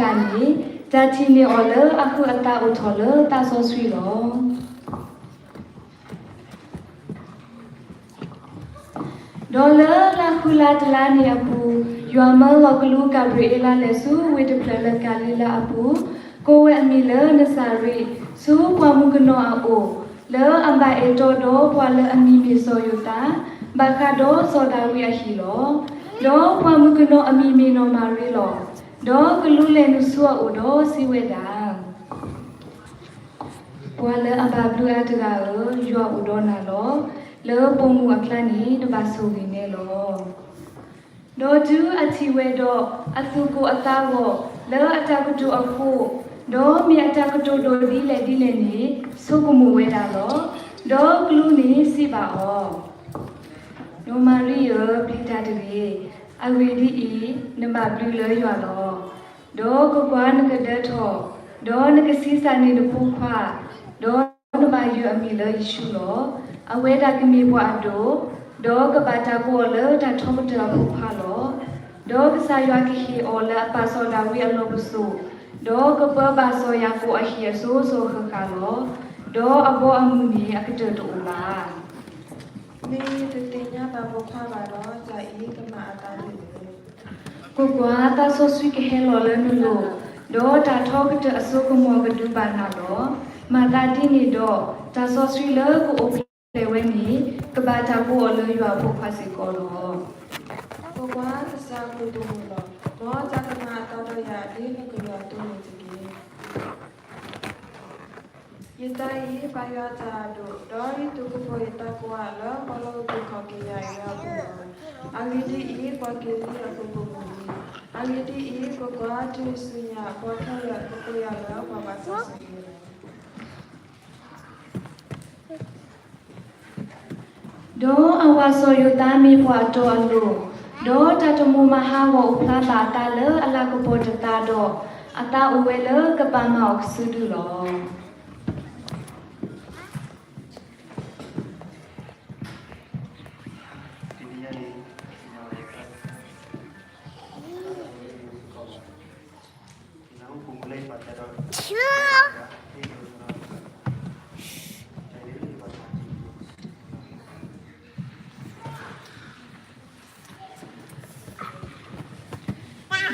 တၢ်လၢအမ့ၢ်တၢ်ထံၣ်တဂၤန့ၣ် တၢ်ထံၣ်န့ၢ်အီၤလၢအဃုအသးအိၣ်ထီၣ်လၢသးစီဆှံလီၤ. ဒီးလၢလါဃုလါတလါန့ၣ်အပူၤ, ယွၤမၢလီၤကလူးကၤဘြံၤအ့လးလဲၤဆူဝ့ၢ်တဖျၢၣ်လၢကၤလံလါအပူၤ, ကိးဝဲအမံၤလၢနစၤရ့း, ဆူပှၤမုၣ်ကနီၤအအိၣ်, လၢအဘၣ်အဲၣ်တီဒီးပှၤလၢအမံၤမ့ၢ်စီၤယိၤသး, ဘၣ်ဃးဒီးစီၤဒၤဝံးအဟံၣ်လီၤ. ဒီးပှၤမုၣ်ကနီၤအမံၤမ့ၢ်နီၢ်မၤရံလီၤ. ဒီးကလူးလဲၤနုာ်ဆူအအိၣ်ဒီးစံးဝဲဒၣ် ပှၤလၢအဘၣ်ဘျုးအါတဂၤဧၢ, ယွၤအိၣ်ဒီးနၤလီၤ. လၢပိာ်မုၣ်အကျါန့ၣ် နဘၣ်ဆိၣ်ဂ့ၤန့ၣ်လီၤ. ဒီးတုၤအထံၣ်ဝဲဒီးအသူၣ်ကိၢ်အသးဂီၤလၢအတၢ်ကတိၤအဃိ, ဒီးမ့ၢ်အတၢ်ကတိၤဒိၣ်ဒ်လဲၣ်ဒ်လဲၣ်န့ၣ် ဆိကမိၣ်ဝဲဒၣ်လီၤ. ဒီးကလူးန့ၣ်စံးဘၣ်အီၤ, နီၢ်မၤရံဧၢ, ပျံၤတၢ်တဂ့ၤ, အဂ့ၢ်ဒ်အံၤ, နဘၣ်ဘျုးလၢယွၤလီၤ. ဒီးကွၢ်ကွၢ်, နကဒၢထီၣ်, ဒီးနကဆံးစၢ်န့ၢ်နဖိခွါ, ဒီးနဘၣ်ယုၢ်အမံၤလၢယ့ၣ်ၡူးလီၤ. အဝဲဒၣ်ကမ့ၢ်ပှၤအဒိၣ်, ဒီးကဘၣ်တၢ်ကိးအီၤလၢတၢ်ထီကတၢၢ်အဖိခွါလီၤ. ဒီးကစၢ်ယွၤကဟ့ၣ်အီၤလၢအပၢ်စီၤဒၤဝံးအလီၢ်ပစိာ်, ဒီးကပၢဘၣ်စီၤယၤကိာ်အဟံၣ်အစိၤစိၤအဃၣ်ဃၣ်လီၤ. ဒီးအဘီအမုၢ်န့ၣ်အကတၢၢ်တအိၣ်ဘၣ်. မ့ၢ်တသ့ၣ်ညါဘၣ်ပိာ်ခွါဘၣ်ဒီး, တၢ်အံၤကမၤအသးဒ်လဲၣ်. ကွၢ်ကွၢ်, သးစီဆှံကဟဲလီၤလၢနလိၤ, ဒီးတၢ်ထီကတၢၢ်အစိကမီၤကဒုးဘၣ်နၤလီၤ. မၤသးဒ်န့ၣ်ဒီး, တၢ်စီဆှံလၢကအိၣ်ဖျဲၣ်ဝဲန့ၣ်, ကဘၣ်တၢ်ကိးအီၤလၢယွၤအဖိခွါစ့ၢ်ကီးလီၤ. ကွၢ်ကွၢ်, ကစၢ်အကလုၢ်ကအိၣ်လီၤ. မ်တၢ်ကမၤအသးဒီးယၤဒ်နကလုၢ်အသိးန့ၣ်တက့ၢ်. ယသးအံၤ, ဘၣ်ယွၤအတၢ်အဒိၣ်, ဒီးယသူၣ်ကပိာ်ယသးကိးဂၤလၢပှၤလီၢ်အိၣ်ဘှံးခီၣ်က့ၤယၤအံၤအပူၤလီၤ. အဂ့ၢ်ဒ်အံၤ, ပှၤက့ၤလံအပူၤကအိၣ်လံ. အဂ့ၢ်ဒ်အံၤ, ကွၢ်ကွၢ်, တုၤဆူညါပှၤခဲလၢာ်ကကိးယၤလၢပှၤဘၣ်တၢ်ဆိၣ်ဂ့ၤလီၤ. ဒီးအဝၤစီၤယိၤသးမ့ၢ်ပှၤအတီအလိၤ, ဒီးတၢ်တမိၣ်မၤဟးဂီၤအိၣ်ဖျါဘၣ်အသးလၢအလၤကပီၤတသးဒီး, အသးအိၣ်ဝဲလၢကပာ်မၢ်အီၤကစုဒုလီၤ.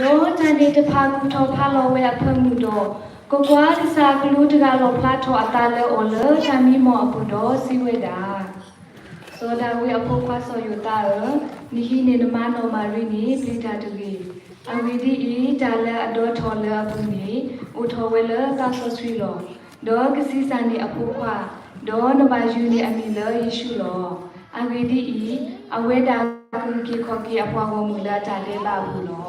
ဒီးတၢ်န့ၣ်တဖၣ်ကူၣ်ထီၣ်ဖးလီၤဝဲအဖၢမုၢ်ဒီး, ကွၢ်ကွၢ်, ကစၢ်အကလူးတဂၤလီၣ်ဖျါထီၣ်အသးလၢအီၤလၢတၢ်မံမီၢ်အပူၤဒီးစံးဝဲဒၣ်, စီၤဒၤဝံးအဖိခွါစီၤယိၤသးဧၢ, နဟံးန့ၢ်နမါနီၢ်မၤရံန့ၣ် ပျံၤတၢ်တဂ့ၤ. အဂ့ၢ်ဒ်အံၤ, တၢ်လၢအဒိးထီၣ်လၢအပူၤန့ၣ် အိၣ်ထီၣ်ဝဲလၢသးစီဆှံလီၤ. ဒီးကဆံးစၢ်န့ၢ်အဖိခွါ, ဒီးနဘၣ်ယုၢ်န့ၢ်အမံၤလၢယ့ၣ်ၡူးလီၤ. အဂ့ၢ်ဒ်အံၤ, အဝဲဒၣ်ကဂုာ်က့ၤခီၣ်က့ၤအပှၤဂီၢ်မုၢ်လၢအတၢ်ဒဲးဘးအပူၤလီၤ.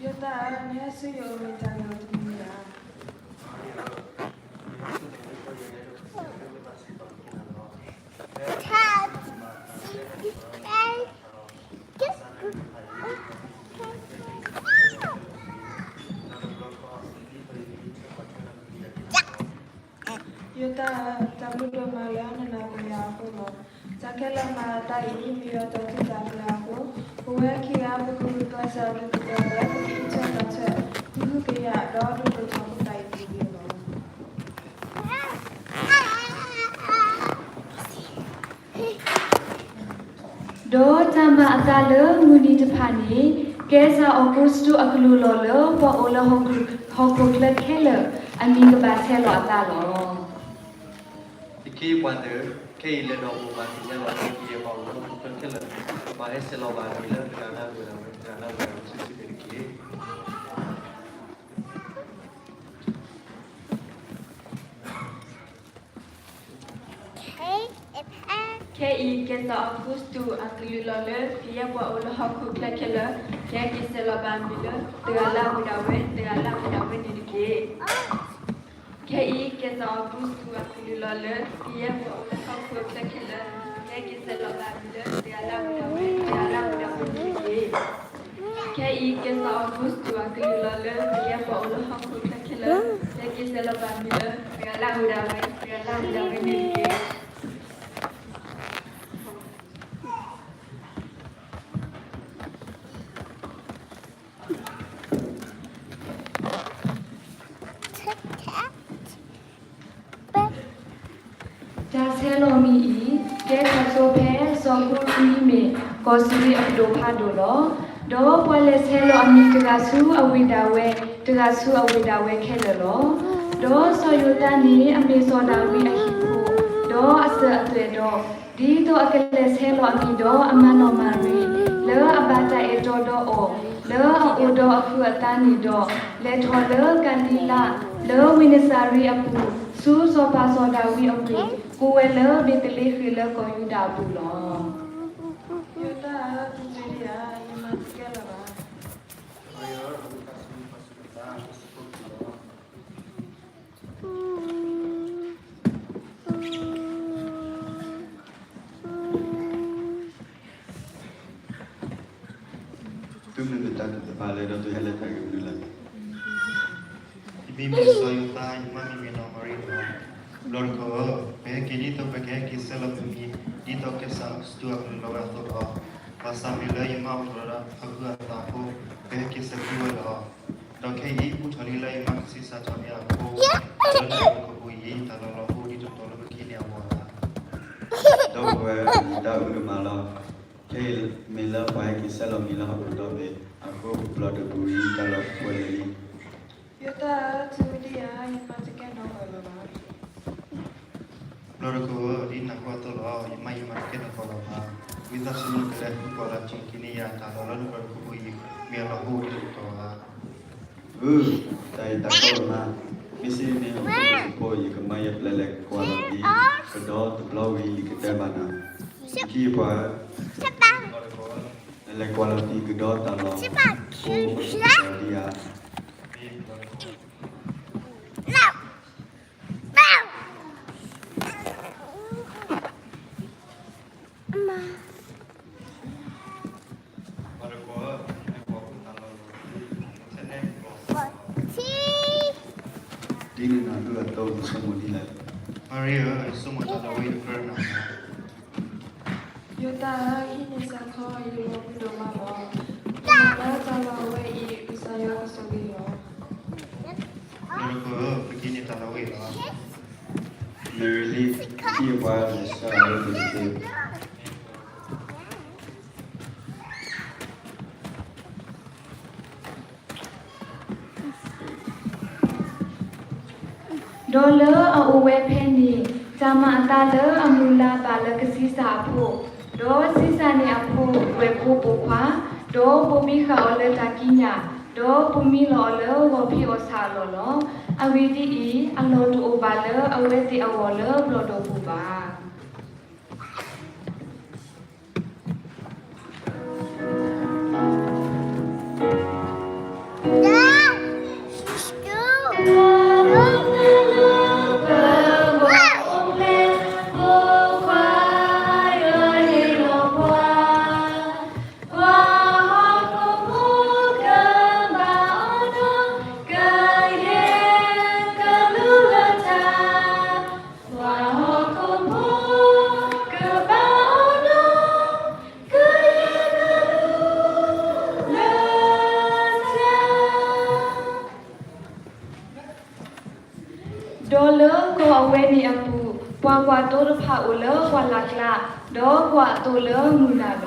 ယိၤသးဧၢ, နဟဲဆူယအိၣ်မ့ၢ်တၢ်ဂ့ၤအီၤတမံၤဧါ. ယိၤသးဧၢ, တၢ်ဘျုးဒိၣ်မးလၢနနၢ်ပၢၢ်ယၤအဃိလီၤ. တၢ်ခဲလၢာ်မၤအသးအံၤ မ့ၢ်ယွၤတၢ်သုတၢ်ကျဲၤအဃိ, ပဝဲခံဂၤပကဂုာ်ကျဲးစၢးအကလုၢ်ကသီၣ်လၢ ပကအံးထွဲကွၢ်ထွဲ, ကဟုကယာ် ဒီးဒိၣ်ထီၣ်ထီထီၣ်တၢ်အံၤတက့ၢ်လီၤ. ဒီးတၢ်မၤအသးလၢမုၢ်နံၤတဖၣ်န့ၣ်, ကဲစၢ်အီးကူးစတူးအကလူးလီၢ်လၢပှၤအိၣ်လၢဟီၣ်ခိၣ်ချၢခဲလၢာ် အမံၤကဘၣ်ဆဲးလီၤအသးလီၤ. ယခ့ပှၤသ့ၣ်ဧၢ, ခဲအံၤလဲၤဒီးမိၢ်ပၢ်သ့ၣ်ညါလီၤလၢပယဲၢ်ပှၤအိၣ်လၢဟီၣ်ခိၣ်ချၢခဲလၢာ်, ပဘၣ်ဟဲဆဲးလီၤဘၣ်အမံၤလၢတဂၤလၢအဂ့ၤဒီး တဂၤလၢအဂ့ၤဒီး စုာ်စုာ်န့ၣ်တက့ၢ်. ခဲအံၤကဲစီၤအီကူးစတူးအကလုၢ်လီၤလၢ ကယဲၢ်ပှၤအိၣ်လၢဟီၣ်ခိၣ်ချၢခဲလၢာ် ကဟဲက့ၤဆဲးလီၤဘၣ်အမံၤလၢ တဂၤလၢအဝံၤဒၣ်ဝဲ တဂၤလၢအဝံၤဒၣ်ဝဲန့ၣ်တက့ၢ်. ခဲအံၤကဲစီၤအီကူးစတူးအကလုၢ်လီၤလၢ ကယဲၢ်ပှၤအိၣ်လၢဟီၣ်ခိၣ်ချၢခဲလၢာ် ကဟဲက့ၤဆဲးလီၤဘၣ်အမံၤလၢ တဂၤလၢအဝံၤဒၣ်ဝဲ တဂၤလၢအဝံၤဒၣ်ဝဲန့ၣ်တက့ၢ်. ခဲအံၤကဲစီၤအီကူးစတူးအကလုၢ်လီၤလၢ ကယဲၢ်ပှၤအိၣ်လၢဟီၣ်ခိၣ်ချၢခဲလၢာ် ကဟဲက့ၤဆဲးလီၤဘၣ်အမံၤလၢ တဂၤလၢအဝံၤဒၣ်ဝဲ တဂၤလၢအဝံၤဒၣ်ဝဲန့ၣ်တက့ၢ်. တၢ်ဆဲးလီၤမံၤအံၤ ကဲထီၣ်ဆိဖဲ စီၤကူရံမ့ၢ် ကီၢ်စရ့အပဒိၣ်ဖးဒိၣ်လီၤ. ဒီးပှၤလဲၤဆဲးလီၤအမံၤတဂၤဆူအဝ့ၢ်ဒၣ်ဝဲ တဂၤဆူအဝ့ၢ်ဒၣ်ဝဲခဲလၢာ်လီၤ. ဒီးစီၤယိၤသးန့ၣ် အမ့ၢ်စီၤဒၤဝံးအဟံၣ်ဖိ ဒီးအစၢၤအသွဲၣ်ဒီး ဒ်သိးအကလဲၤဆဲးလီၤအမံၤဒီးအမါနီၢ်မၤရံ လၢအဘၣ်တၢ်အဲၣ်တီဒီးအီၤ လၢအအိၣ်ဒီးအဟုးအသးန့ၣ်ဒီး လဲၤထီၣ်လၢကၤလံလါ လၢဝ့ၢ်နစၤရ့းအပူၤ ဆူစီၤပၤစီၤဒၤဝံးအဝ့ၢ် ကိးဝဲလၢဘ့းသလ့ဃ့ၣ်လၢကီၢ်ယူဒၤအပူၤလီၤ. သုမ့ၢ်မတၤတသ့ၣ်တဖၣ်လၢ ဒီးသုဟဲလၢတၢ်ဂ့ၢ်မနုၤလဲၣ်. ယမံၤမ့ၢ်စီၤယိၤသး, ယမါမံၤမ့ၢ်နီၢ်မၤရံလီၤ. ဘျီတခီၣ်ဧၢ, ပဟဲက့ၤဒ်သိးပကဟဲက့ၤဆဲးလီၤပမံၤ ဒ်သိးကဲစီၤအီကူးစတူးအကလုၢ်လီၤဝဲအသိးလီၤ. ဘၣ်ဆၣ်မ့ၢ်လၢယမါအိၣ်ဒီးအဟုးအသးအဃိ ပဟဲက့ၤဆဲးဆူဝဲလီၤ. ဒီးခဲအံၤ ဘူၣ်ထီၣ်လံလၢယမါကဆံးစၢ်ထီၣ်န့ၢ်အဖိ လၢတၢ်လီၢ်တခီပူၤအံၤ တၢ်လီၢ်လီၤဟိဒ်တတီၤလၢပကဟံးန့ၢ်အဂီၢ်လီၤ. ဒီပုၢ်ဝဲၢ်, ယတၢ်အုၣ်ကမၣ်လီၤ. ခဲအံၤမ့ၢ်လၢပှၤဟဲက့ၤဆဲးလီၤမံၤလၢဟီၣ်ခိၣ်ဒီဘ့ၣ်အဃိ ပျီၢ်တပူၤအံၤ တၢ်လီၢ်ပှဲၤလံ. ယိၤသးဧၢ, ထံၣ်ဝံၤဒံးဧါ, ယမါတကဲနီၢ်ကီၢ်လၢၤဘၣ်. ဘျီတခီၣ်ဧၢ, ဒ်နၢ်ဟူအသိးလီၤ. ယမါယမါတကဲနီၢ်ကီၢ်လၢၤဘၣ်. ဝံသးစူၤနကလဲၤဃုကွၢ်လီၤတံၢ်က့ၤန့ၢ်ယၤ တၢ်လီၢ်လၢနဘျီတခီပူၤအံၤ မ့ၢ်အလီၤဟိဒ်တတီၤဧါ. အၢ, တၢ်အံၤတၢ်ကီလီၤမါ. မ့ၢ်စ့ၢ်န့ၣ် အိၣ်ဖှိၣ်ဖိ ယကမၢယပျဲလဲၤကွၢ်လီၤတံၢ် ကဒီးတဘျီဝံၤယကတဲဘၣ်နၤ. ခံပှၤဧၢ, နလဲၤကွၢ်လီၤတံၢ်ကဒီးတၢ်လီၢ် ဖိဒံးဧါ. ဒ်န့ၣ်နၢ်ဟူအသိး နဆိကမိၣ်ဒ်လဲၣ်. မၤရံဧၢ, ယဆိကမိၣ်တၢ်လၢဝဲအံၤတကြၢးနၤလီၤ. ယိၤသးဧၢ, ဟံးန့ၢ်စ့ၢ်ကီး ယလီၤဘှံးဒိၣ်မးလီၤ. ယနာ်လၢတၢ်လီၢ်အဝဲအံၤ ကစၢ်ယွၤကဆိၣ်ဂ့ၤလီၤ. ဘျီတခီၣ်ဧၢ, ပကဟံးန့ၢ်တၢ်လီၢ်ဝဲအံၤလီၤ. မၤရံလံ, ဟံၣ်အပှၤလဲၤဆှၢအီၤလၢပကသ့. ဒီးလၢအအိၣ်ဝဲဖဲန့ၣ် တၢ်မၤအသးလၢအမုၢ်လါ ဘၣ်လၢကဆံးစၢ်အဖိ, ဒီးဆံးစၢ်န့ၢ်အဖိဒွဲၣ်ဖိပိာ်ခွါ, ဒီးပိာ်မံဃာ်အီၤလၢတၢ်ကံးညာ်, ဒီးပိာ်မံလီၤအီၤလၢဂီၤဖံးအီၣ်ဆၣ်အလီၢ်လီၤ. အဂ့ၢ်ဒ်အံၤ, အလီၢ်တအိၣ်ဘၣ်လၢအဝဲသ့ၣ်အဂီၢ်လၢဘျီၣ်ဒိၣ်ပူၤဘၣ်. Dollar ကီၢ်အဝဲန့ၣ်အပူၤ, ပှၤကွၢ်သိတဖၣ်အိၣ်လၢပှၢ်လၢ်ကျါ, ဒီးကွၢ်အသိးလၢမုၢ်နၤလီၤ.